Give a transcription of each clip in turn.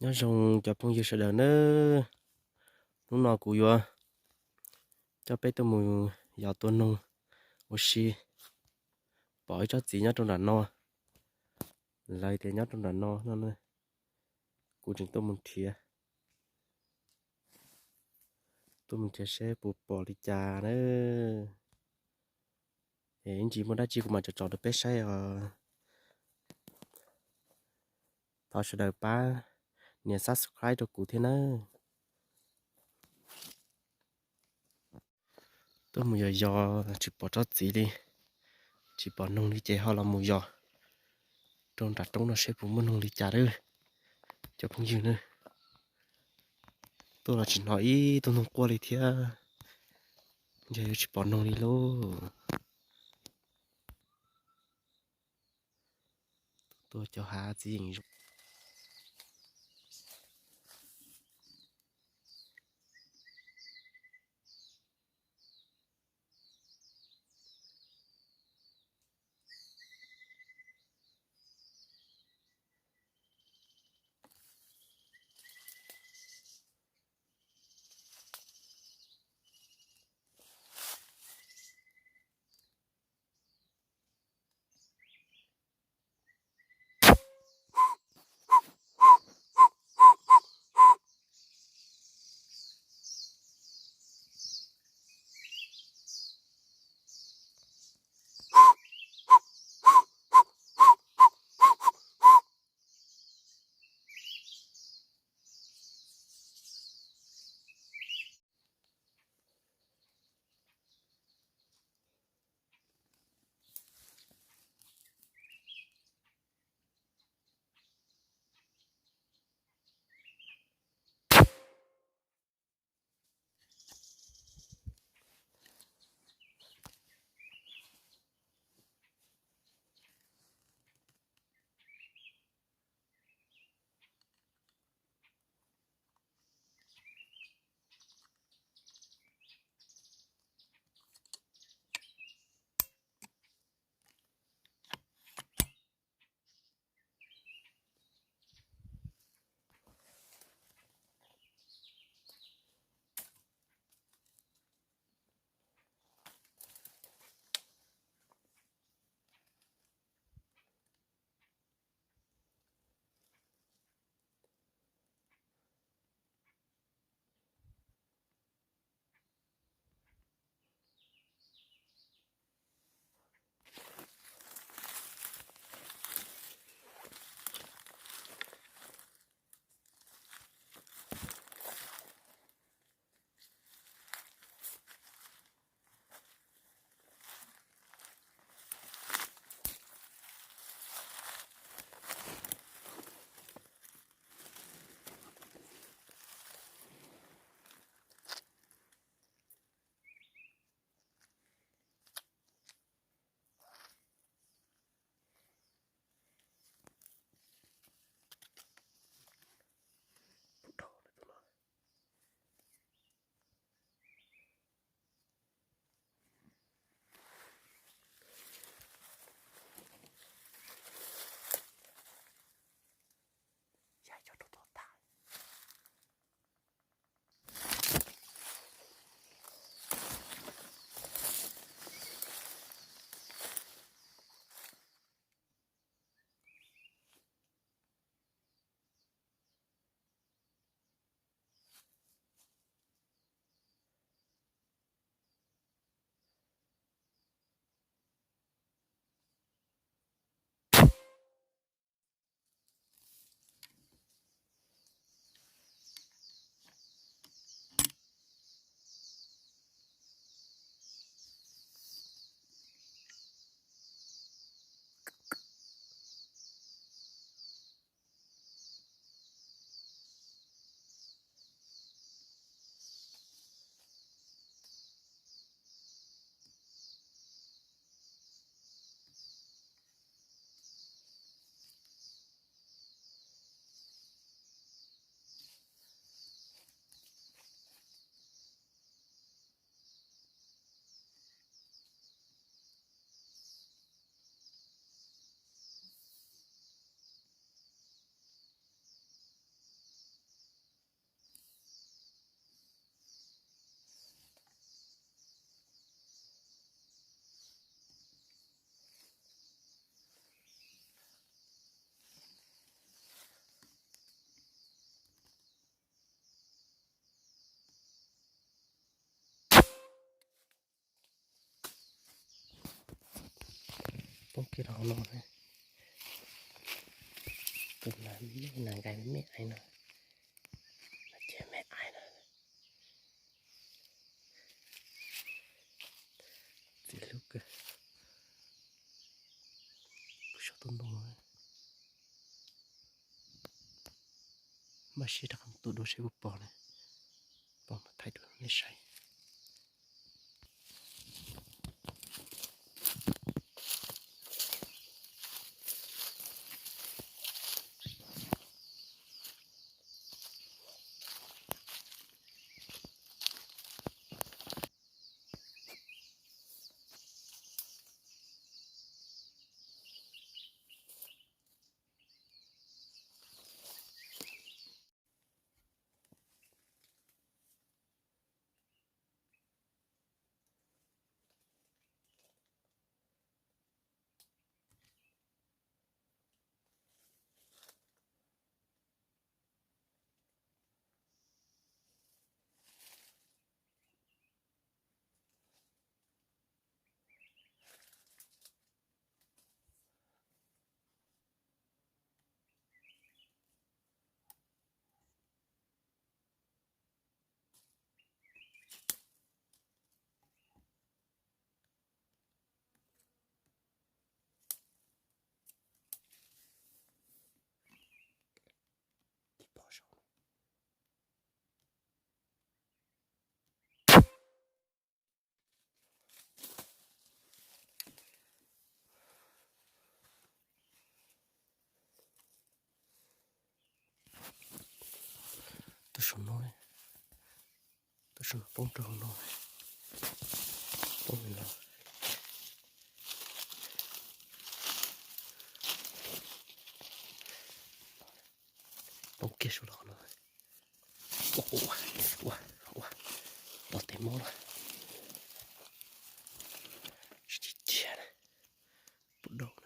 Nyob zoo cov phooj ywg sawv daws na, hnub no kuv yuav coj peb tuaj mus yos tua noog ua si. Pom ib tsob txiv nyob rau nram no, lawv tias nyob rau nram no no, kuv tseem tuaj mus nrhiav, tuaj mus nrhiav seb puas pom li cas na. Es ib ntsis muaj dab tsi kuv mam tso tso rau peb saib os. Thov sawv daws pab nias subscribe rau kuv thiab nawb. Tuaj mus yos yos tsis pom tsob txiv li, tsis pom noog li ces ho los mus yos rau nram roob no seb puas muaj noog li cas lawm cov phooj ywg na. Tuaj los tsis hnov ib tug noog quaj li thiab, ntshe yuav tsis pom noog li lauj. Tuaj cov hav txiv yeem zoo. kiag los no na. Tus nas me nas nkais me me aiv no, no ces me aiv no. Txiv hlub kawg. Kuv saib tau ntoo no. Maj siab rov qab mus tua dua seb puas pom na. Pom mas thaij dua nej saib. Tus saum no, tus saum no poob rau hauv no, poob li no. Poob kiag saum los no. Ua, ua, ua, ua, pom tes mob lawm. Tsis cia na, puas dau na.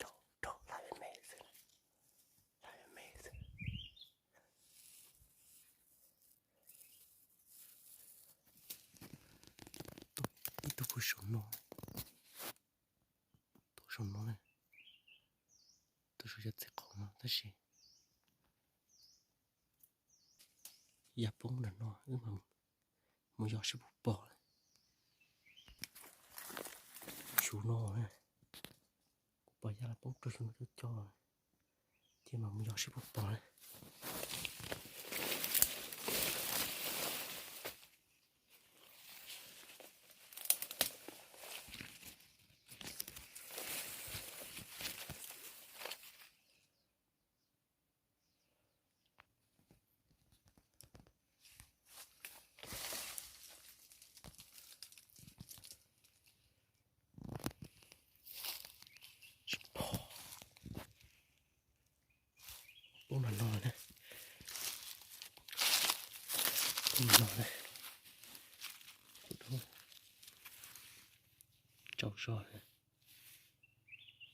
Rau, rau, laj me me xwb, laj me me xwb. Ib tug puag saum no, tus saum no na, tus saum yog txiv qaub no tab sis ya poob ntawm no wb mam mus yos seb puas pom. Saum no, kuv pom ya los poob rau saum no cov cov, ces mam mus yos seb puas pom na. Poob no no na, poob no no na, tsaus zog na,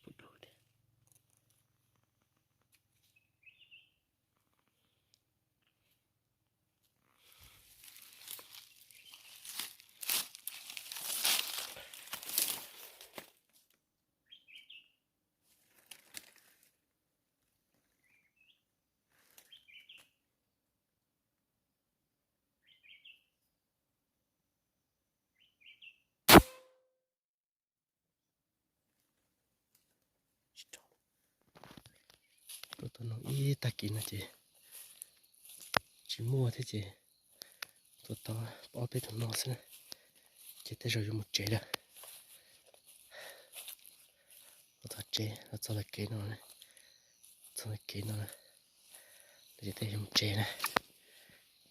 poob dau tiag. Tuaj tua noog ib tag kis no ces tsis muaj thiab ces tua tau ob peb tug no xwb na, ces tej zaum yuav mus tsev lawm. Los txog tsev, los txog lawv kev no, txog lawv kev no lawm, ces tej yuav mus tsev na.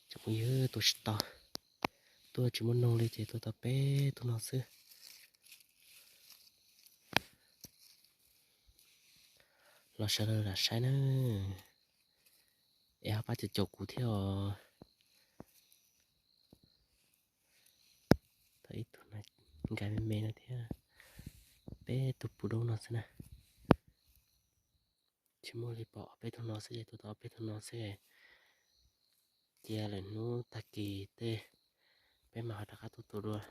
Ces phooj ywg, tua tsis tau, tuaj tsis muaj noog li ces tua tau peb tug no xwb. Los sawv daws lam saib na, es ho pab caum caum kuv thiab os. Tau ib tug no nkag me me no thiab, peb tug puv dub no xwb na. Tsis muaj li, pom ob peb tug no xwb ces tua tau ob peb tug no xwb. Cia lwm hnub tag kis tej peb mam ho rov qab tuaj tua dua.